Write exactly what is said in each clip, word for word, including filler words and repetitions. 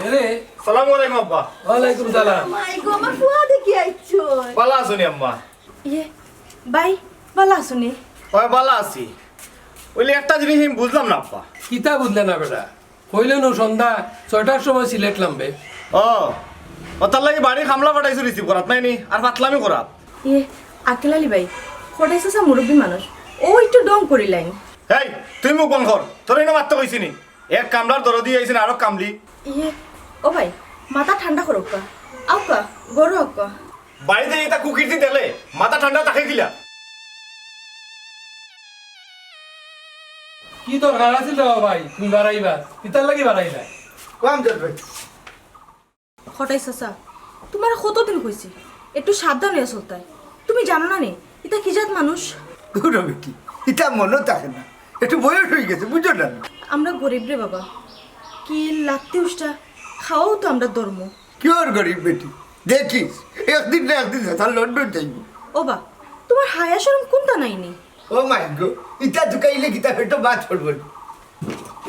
আরে। সালামু আলাইকুম আব্বা। ওয়ালাইকুম সালাম। মাই গো, আমার ফুয়া দেখি আইছো। ভালা আছো নি আম্মা? ইয়ে, ভাই, ভালা আছো নি? অয়, ভালা আছি। অইলে একটা জিনিস আমি বুঝলাম না আব্বা। কিতা বুঝলে না বেটা? কইলে নু সন্ধ্যা ছয়টার সময় সিলেট লামবে। ও, অতার লাগি বাড়ির কামলা পাঠাইছো receive করাত নায় নি, আর ফাতলামি করাত। ইয়ে, আক্কেল আলী ভাই, কটাই চাচা মুরব্বি মানুষ, অউ একটু ঢং করিলাইন। এই, তুই মুখ বন্ধ কর, তোরে ইনো মাততে কইছি নি? এক কামলার দরদি আইছে না, আরো কামলি। ইয়ে, ও ভাই, মাথা ঠান্ডা করউক্কা, আউক্কা, ঘরো আউক্কা। বাড়িত ইতা কুকীর্তি দিলে মাথা ঠান্ডা থাকে কিলা? কি দরকার আছিল রে ভাই, তুমি বাড়াইবা? কিতার লাগি বাড়াইলা? কম যাবে। কটাই চাচা, তুমারে কতদিন কইছি, একটু সাবধান অইয়া চলতায়। তুমি জানো না নি, ইতা কি জাত মানুষ? দূর হবে কি, ইতা মনো থাকে না, একটু বয়স অই গেছে, বুঝো না? আমরা গরিব রে বাবা, কি লাত্তি উষ্টা খাওয়াও তো আমরার ধর্ম। কিওর গরিব বেটি, দেখিস, একদিন না একদিন চাচা লন্ডন যাইবো। ও বা, তুমার হায়া শরম কুনতা নাই নি? ও মাই গো, ইতা ঢুকাইলে কিতা পেটো ভাত পড়বো না।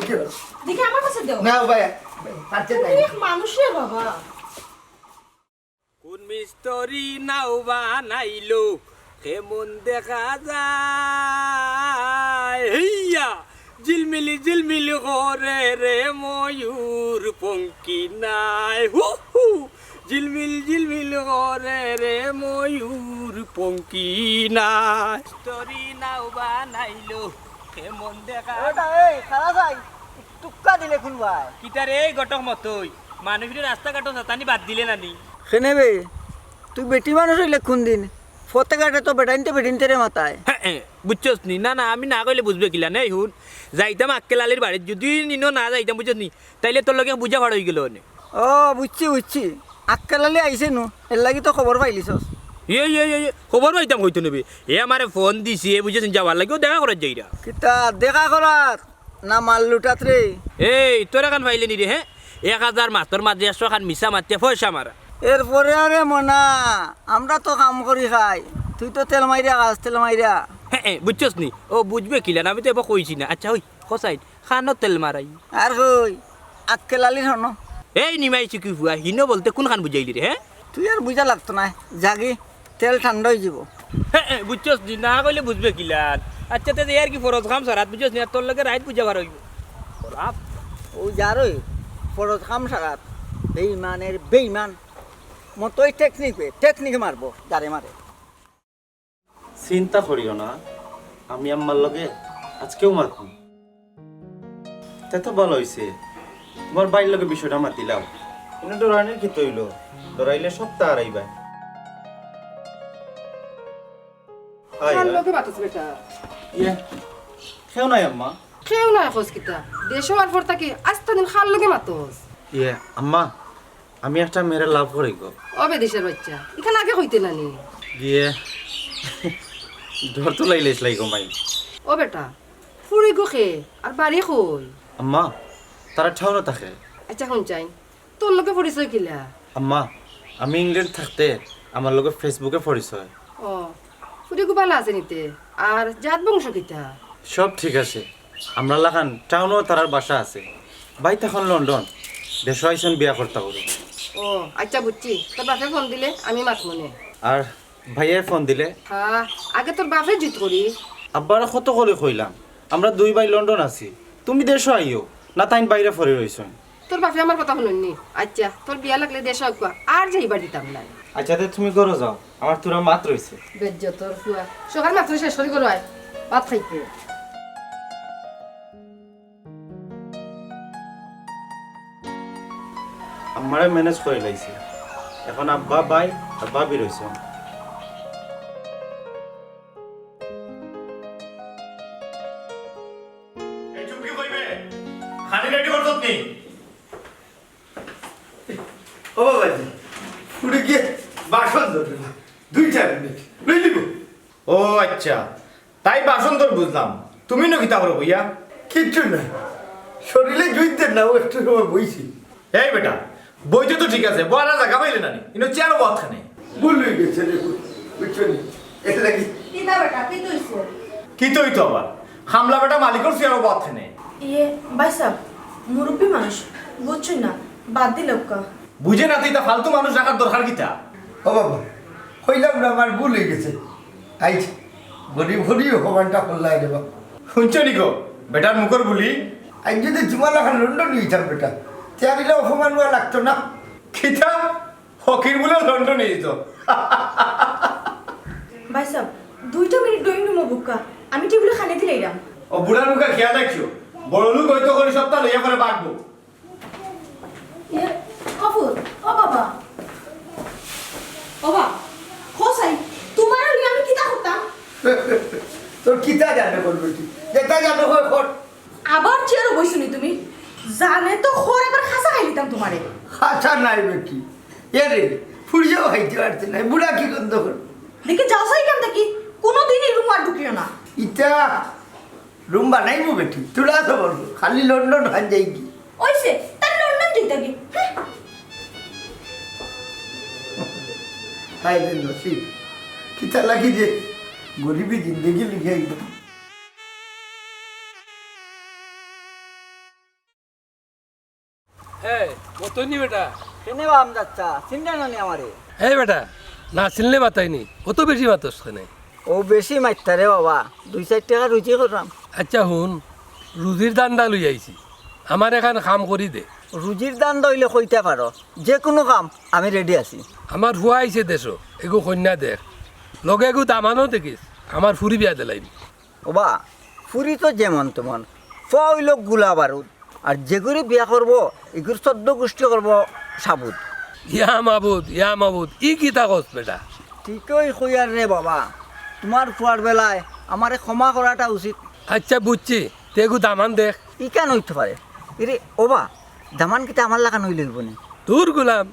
কি হলো? দেখি আমার কাছে দেও। না ভাই, পারতে তুমি নাই। এক মানুষ রে বাবা। কোন মিস্ত্রি নাও বানাইলো, কেমন দেখা যায়? হেইয়া, ঝিলমিল ঝিলমিল করে রে ময়ূর পঙ্খী নাই। হু হু, ঝিলমিল ঝিলমিল করে রে ময়ূর পঙ্খী নাই। মিস্ত্রি নাও বানাইলো, কেমন দেখা ওটা, এই, খালা যাই, টুক্কা দিলে কোন ভাই? কিতা রে, এই ঘটক মতই, মানুষরে রাস্তাঘাটো সাতানি বাদ দিলে না নি? কেনে বে, তুই বেটি মানুষ অইলে কোন দিন? ফতে ঘাটে তো বেটাইন্তে বেটিন্তেরে মাতায়। হ্যাঁ, হ্যাঁ, বুঝছস নি? না, না, আমি না কইলে বুঝবে কিলা? নেই হুন, যাইতাম আক্কেল আলীর বাড়িত, যদি নিনো না যাইতাম, বুঝছস নি? তাইলে তোর লগে বুঝা ফাড় অই গেল অনে। ও, বুঝছি, বুঝছি। আক্কেল আলী আইছে নু, এর লাগি তো খবর পাইলিছস। ইয়ে, ইয়ে, ইয়ে, ইয়ে, খবর পাইতাম কইতো নিবে। এ আমারে ফোন দিছে, এ বুঝছস নি, যাওয়ার লাগি, ও দেখা করার যাইরা। কিতা দেখা করার? না মাল লুটাত রে। এই, তোর এখান পাইলে নি রে, হ্যাঁ? এক হাজার মাতর মাঝে একশো খান মিছা মাতিয়া পয়সা মারা। এরপরে আরে মনা, আমরা তো কাম করি খাই, তুই তো তেল মাইরা খাস, তেল মাইরা। হ্যাঁ, হ্যাঁ, বুঝছস নি? ও বুঝবে কিলা না, আমি তো এবার কইছি না। আচ্ছা, ওই, কসাই, খানো তেল মারাই। আর কই, আক্কেল আলীর হনো। এই নিমাই চুকি ফুয়া, হিনো বলতে কোন খান বুঝাইলি রে, হ্যাঁ? তুই আর বুঝা লাগতো না, যাগি। তেল ঠান্ডা অই যিবো। হে, হে, বুঝছস নি? না কইলে বুঝবে কিলান? আচ্ছা, তে আর কি ফরজ কাম সারাত, বুঝছস নি? আর তোর লগে রাইত বুঝা বার অইবো। বাপ। ও যার ওই ফরজ কাম সারাত, বেইমানের বেইমান। মতই টেকনিক বে, টেকনিক মারবো, যারে মারে। চিন্তা করিও না, আমি আম্মার লগে আজকেও মাতমু। তে তো ভালা অইছে, তুমার ভাইর লগে বিষয়টা মাতিলাও। ইনো ডরানির কিতা অইলো? ডরাইলে সবতা হারাইবায়। আয়, কার আয়। লগে মাতস বেটা? ইয়ে, কেউ নাই আম্মা। কেউ নাই কস কিতা? দেশো আওয়ার পর থাকি আস্তা দিন কার লগে মাতস? ইয়ে, আম্মা, আমি একটা মেয়েরে লাভ করি গো। ও বেদেশর বাইচ্চা, ইখান আগে কইতে না নি? গিয়ে ডর তো লাইলে ইসলাই গো মাই। ও বেটা, ফুড়ি গো কে? আর বাড়ি কই? আম্মা, তারা টাউনো থাকে। আচ্ছা, হুন চাইন, তোর লগে পরিচয় কিলা? আম্মা, আমি ইংল্যান্ড থাকতে আমার লগে Facebook-এ পরিচয়। ও, ফুড়ি গো ভালা আছে নি তে? আর জাত বংশ কিতা? সব ঠিক আছে। আমরার লাখান টাউনো তারার বাসা আছে। ভাই তখন লন্ডন, দেশো আইছইন বিয়া করতা করি। ও, আচ্ছা বুঝছি। তোর বাপে ফোন দিলে আমি মাতমু নে। আর ভাইয়ে ফোন দিলে? হ্যাঁ, আগে তোর বাপে জিত করি। আব্বারে কত করি কইলাম, আমরা দুই ভাই লন্ডন আছি, তুমি দেশো আইও না, তাইন বাইরে পড়ি রইছইন। তোর বাপে আমার কথা হুনইন নি? আচ্ছা, তোর বিয়া লাগলে দেশো আউক্কা, আর যাইবার দিতাম নায়। আচ্ছা, তে তুমি ঘরো যাও, আমার থুড়া মাত রইছে। বেইজ্জতর ফুয়া, সকাল মাত্র শেষ করি ঘরো আয়, ভাত খাইতে। আম্মারে ম্যানেজ করি লাইছি, এখন আব্বা, ভাই আর ভাবি রইছইন। এই চুপ কি কইবে? খানি রেডি করছত নি? ও বাবাজি, ফুড়ি গিয়ে বাসন ধরবে না। দুই চার মিনিট, লই দিব। ও আচ্ছা, তাই বাসন ধর বুঝলাম। তুমি নু কিতা করো বইয়া? কিচ্ছু না, শরীরে জুইতে না, ও একটু সময় বইছি। এই বেটা, বইতে তো ঠিক আছে, বওয়ার জাগা পাইলে না নি? ইনো চেয়ারো বওয়াত কেনে? ভুল অই গেছে রে, বুঝছো নি? এর লাগি। কিতা বেটা, কিতা অইছে? কিতা অইতো আবার? কামলা বেটা মালিকর চেয়ারো বওয়াত কেনে? ইয়ে, ভাইসাব, মুরব্বি মানুষ, বুঝছইন না, বাদ দিলাউক্কা। বুঝে না তো ইতা ফালতু মানুষ রাখার দরকার কিতা? ও বাবা, কইলাম না, আমার ভুল অই গেছে। আইজ গরিব গরিব অপমানটা করলাই রে বাবা। হুনছো নি গো, বেটার মুখর বুলি? আইজ যুদি তুমার লাখান লন্ডনী অইতাম বেটা, তে আর ইলা অপমান অওয়া লাগতো না। কিতা? ফকির বুলে লন্ডনী অইতো। ভাইসাব, দুইটা মিনিট ড্রয়িং রুমো বউক্কা, আমি টেবিলো খানি দিলাইরাম। ও বুড়ার মুখে খেয়াল রাখিও, বড় লোক অইতো করি সবতা লইয়া পরে বাঁচবো। ইয়ে, ও ফুত, ও বাবা। ও বা, কও চাই, তুমারে লইয়া আমি কিতা করতাম? তোর কিতা জানে করবে তুই? যেতা জানে কর, কর। আবার চেয়ারো বইছো নি তুমি? জানে তো খর এবার খাসা খাইলিতাম তুমারে। খাসা নাই বেটি। এরে, ফুড়িও খাইতে পারতে নাই। বুড়া কি গন্ধ করে? দেখি যাও চাই কেন দেখি, কোনোদিন ই রুমো আর ঢুকিও না। ইতা রুম বানাইমু বেটি, তোরা তো বলবো, খালি লন্ডন হান যাইগি। অইছে, তার লন্ডন যাইতাগি। হ্যাঁ। হায় রে নসিব, কিতা লাগি যে গরিবি জিন্দেগি লিখে একদম। হে, মতনি বেটা। কেনে বা আমজাদ চা, চিনরা না নি আমারে? এই বেটা, না চিনলে মাতাইনি, অত বেশি মাতস কেনে? ও বেশি মাততাম রে বাবা, দুই চাইর টেকা রুজি কররাম। আচ্ছা হুন, রুজির ধান্দা লই আইছি, আমার এখান কাম করি দে। রুজির ধান্দা অইলে কইতায় পারো, যে কুনু কাম আমি রেডি আছি। আমার ফুয়া আইছে দেশো, এগু কইন্যা দেখ, লগে এগু দামানও দেখিস, আমার ফুরি বিয়া দিলাইবি। ওবা, ফুরি তো যেমন তেমন, ফুয়া অইলো গুলা বারুদ। আর যেগুরে বিয়া করবো, ইগুর চৌদ্দ গুষ্টি করবো সাবুদ। ইয়া মাবুদ, ইয়া মাবুদ, ই কিতা কস বেটা? ঠিকই কইয়ার রে বাবা, তুমার ফুয়ার বেলায় আমারে ক্ষমা করাটা উচিত। আচ্ছা বুঝছি, তে এগু দামান দেখ। ই কেন অইতে পারে? ইরে ওবা, দামান কিতা আমার লাখান অইলে অইবো নি? দূর গুলাম,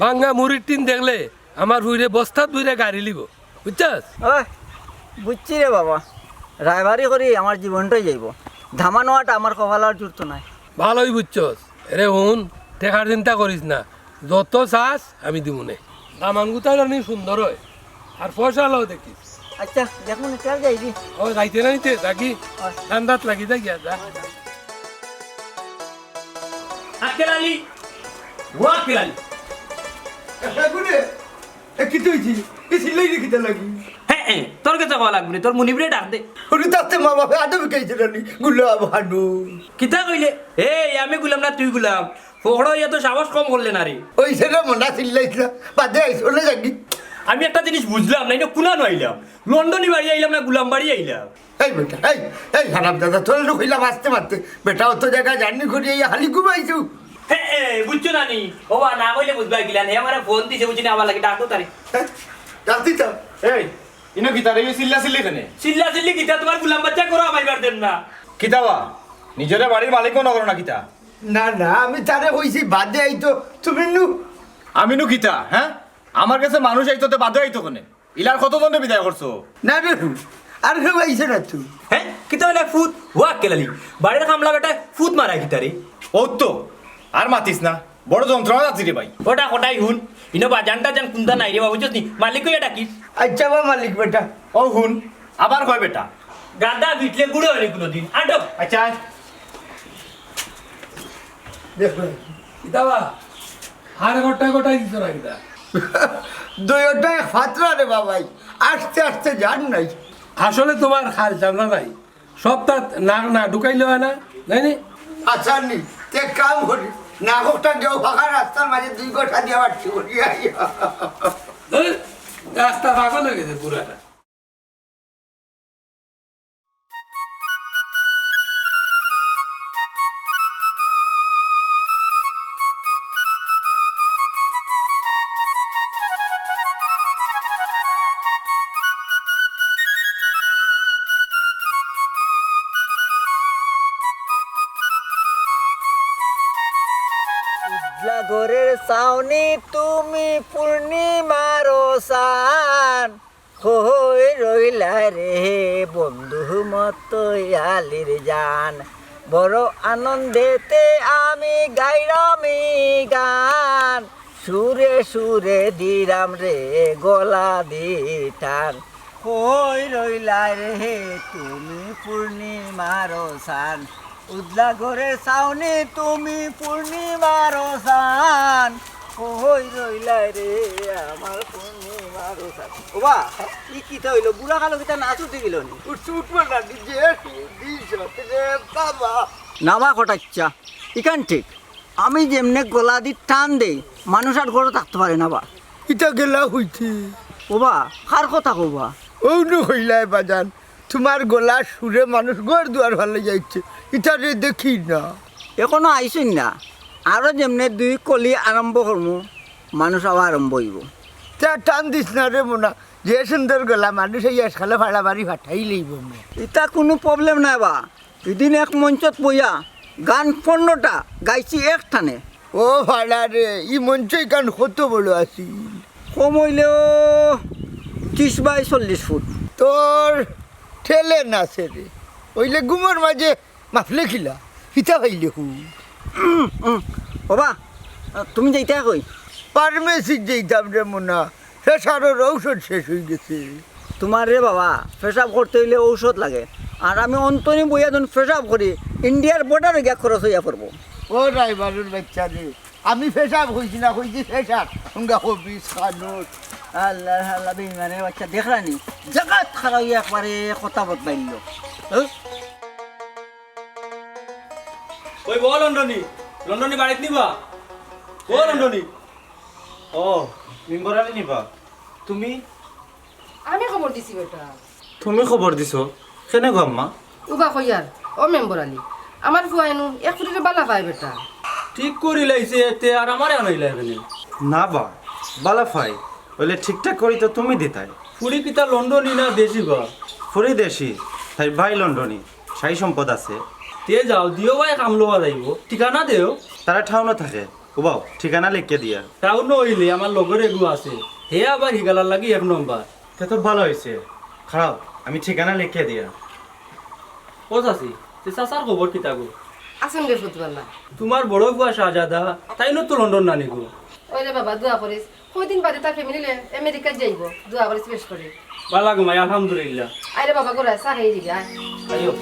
ভাঙ্গা মুড়ির টিন দেখলে আমার ফুড়িয়ে বস্তাত বইরা গাড়ি লিবো, বুঝছস? ওই, বুঝছি রে বাবা, রায়বারি করি আমার জীবনটাই যাইবো। দামান অওয়াটা আমার কপালো আর জুটতো নায়। ভালোই বুঝছস। এরে হুন, টেকার চিন্তা করিস না, যত চাস আমি দিমুনে। দামান গুতা জানি সুন্দর অয়, আর পয়সাআলাও দেখিস। আচ্ছা, দেখমুনে, তে যাইগি। ও, যাইতে নাইতে, যাগি। অয়। ধান্দাত লাগি যা গিয়া, যা। আক্কেল আলী, ও আক্কেল আলী। এ, কিতা অইছে? এ, চিল্লাইরে কিতা লাগি? হে, এ, তোর গেছে কওয়া লাগবো নি, তোর মুনিবরে ডাক দে। ওরে, তাতে মা বাপে আদব শিখাইছে না নি? গুলাম হানু। কিতা কইলে? এই, আমি গুলাম না, তুই গুলাম। ফকড়া অইয়া তো সাহস কম করলে না রে। ওই সেটা মনা চিল্লাইছ না, বাদে আইস, ওনে যাগি। আমি একটা জিনিস বুঝলাম না, ইনো কুনানো আইলাম। লন্ডনি বাড়ি আইলাম না, গুলাম বাড়ি আইলাম। এই বেটা, এই, এই হারামজাদা, তোরে তো কইলাম আস্তে মাততে। বেটা, অত জাগা জার্নি করি এই হালি ঘুমাইছু। হে, এ, বুঝছো না নি? ওবা, না কইলে বুঝবা কিলা? হে আমারে ফোন দিছে, বুঝছো নি, আমার লাগি ডাকতো তারে। হ্যাঁ? ডাকতি তো? এই, ইনো কিতা রে, এই চিল্লা চিল্লি কেনে? চিল্লা চিল্লি কিতা? তুমার গুলাম বাচ্চা করো, আমার বার দেন না। কিতা বা? নিজরে বাড়ির মালিক মনো করো না কিতা? না, না, আমি তারে কইছি বাদে আইতো, তুমি নু। আমি নু কিতা, হ্যাঁ? আমার গেছে মানুষ আইতো, তে বাদে আইতো কেনে? ইলার কতজনরে বিদায় করছো? না রে, আর কেউ আইছে না তো। হ্যাঁ? কিতা অইলা ফুত? ও আক্কেল আলী, বাড়ির কামলা বেটায় ফুত মারা কিতা রে? ও তো, আর মাতিস না, বড় যন্ত্রণা যাচ্ছি রে ভাই। ওটা কটাই হুন, ইনো বাজানটা যেন কুন্তা নাই রে বাবা, বুঝছস নি? মালিক কইয়া ডাকিস। আচ্ছা বা মালিক বেটা। ও হুন, আবার কয় বেটা। গাদা বিটলে বুড়ো হয়নি কোনোদিন। আটক। আচ্ছা, আয়। দেখো। কিতা বা? আর গোটা গোটাই দিছ না কিতা? দুইটাই ফাতরা রে বাবাই, আস্তে আস্তে জান নাই। আসলে তুমার খাল চামড়া নাই, সব তাত নাক না ঢুকাইলে অয় না, নাই নি? আচ্ছা নি, তে কাম করি, নাক একটা গেও ফাঁকা রাস্তার মাঝে দুই গোটা দিয়া বাড়ছি করি। ধুর, রাস্তা পাগল অই গেছে পুরাটা। উজলা ঘরের ছাউনি তুমি পূর্ণিমার চান, কই রইলা রে বন্ধু মতো আলির জান? বড় আনন্দেতে আমি গাইলাম ই গান, সুরে সুরে দিলাম রে গলা দি টান। কই রইলা রে তুমি পূর্ণিমার চান? উদলা ঘরে চাওনি তুমি পূর্ণিমার চান, কই রইলায় রে আমার পূর্ণিমার চান। ওবা, ই কিতা অইলো? বুড়া কালো কিতা নাচ উঠি গেল নি? উঠছে, উঠবো না, ডিজে, ডিজে, রে বাবা। না বা কটাচ্চা, ইখান ঠিক। আমি যেমনে গলাদি টান দেই, মানুষ আর ঘরো থাকতো পারে না বা। ইতা গেলা অইতে। ওবা, কার কথা কওবা? অউ নু কইলায় বাজান, তুমার গলার সুরে মানুষ ঘর দুয়ার ফালাই যাইছে, ইতারে দেখি না। এখনো আইছইন না, আরো যেমনে দুই কলি আরম্ভ করমু, মানুষ আওয়া আরম্ভ অইবো। তে আর টান দিস না রে মুনা, যে সুন্দর গলা মানুষ এই আজকালে ফাড়া বাড়ি ফাটাই লইব মে। ইতা কুনু problem নায় বা, ইদিন এক মঞ্চত বইয়া গান পনেরোটা গাইছি এক টানে। ও ফাড়া রে, ই মঞ্চ ইখান কত বড় আছিল? কম অইলেও ত্রিশ by চল্লিশ ফুট। তোর ঠেলে না ছেড়ে, অইলে ঘুমর মাঝে মাফলে খিলা, ফিতা পাইলে হু। উম, উম, ওবা, তুমি যাইতায় কই? ফার্মেসিত যাইতাম রে মুনা, প্রেশারর ঔষধ শেষ অই গেছে। তুমার রে বাবা, পেশাব করতে অইলে ঔষধ লাগে। আর আমি অন্তনি বইয়া যখন পেশাব করি, ইন্ডিয়ার বর্ডারো গিয়া খরচ অইয়া পড়বো। ও ড্রাইভারর বাইচ্চা রে, আমি পেশাব কইছি না, কইছি প্রেশার। হুঙ্গা হবিস খানুর। আল্লাহ, আল্লাহ, বেইমানের বাইচ্চা দেখরানি। জাগাত খাড়া অইয়া একবারে কথা বদলাইল। হ্যাঁ? ওই বল লন্ডনী, লন্ডনী বাড়িত নিবা? ও লন্ডনী। ও, মেম্বর আলী নিবা? তুমি? আমি খবর দিছি বেটা। তুমি খবর দিছো? কেনে গো আম্মা? উবা কইয়ার, ও মেম্বর আলী, আমার ফুয়াইনু এক ফুরিরে বালা পায় বেটা। ঠিক করি লাইছে এতে আর আমারে আনাইলা এখানে। না বা, বালা পাই, অইলে ঠিকঠাক করি তো তুমি দিতায়। ফুরি কিতা লন্ডনী না দেশি বা? ফুরি দেশি, তাইর ভাই লন্ডনী, সাই সম্পদ আছে। তে যাও, দিও ভাই কাম লওয়া যাইব, ঠিকানা দেও। তারা টাউনো থাকে, উবাও, ঠিকানা লেখিয়া দিয়া। টাউনো অইলে আমার লগর এগু আছে, হে আবার হিগালার লাগি এক নম্বর। তে তো ভালা অইছে, খাড়াও, আমি ঠিকানা লেখিয়া দিয়া। ও চাচি, তে চাচার খবর কিতা গো? আছেন রে ফুতবালা। তুমার বড় ফুয়া শাহজাদা, তাইনও তো লন্ডন নানি গো। ওই রে বাবা, দোয়া করিস, কয়দিন বাদে তার ফ্যামিলি লইয়া আমেরিকাত যাইব, দোয়া করিস বেশ করি। বালা গো মাই, আলহামদুলিল্লাহ। আয় রে বাবা, ঘরে চা খাই দিবি, আয়। আইও।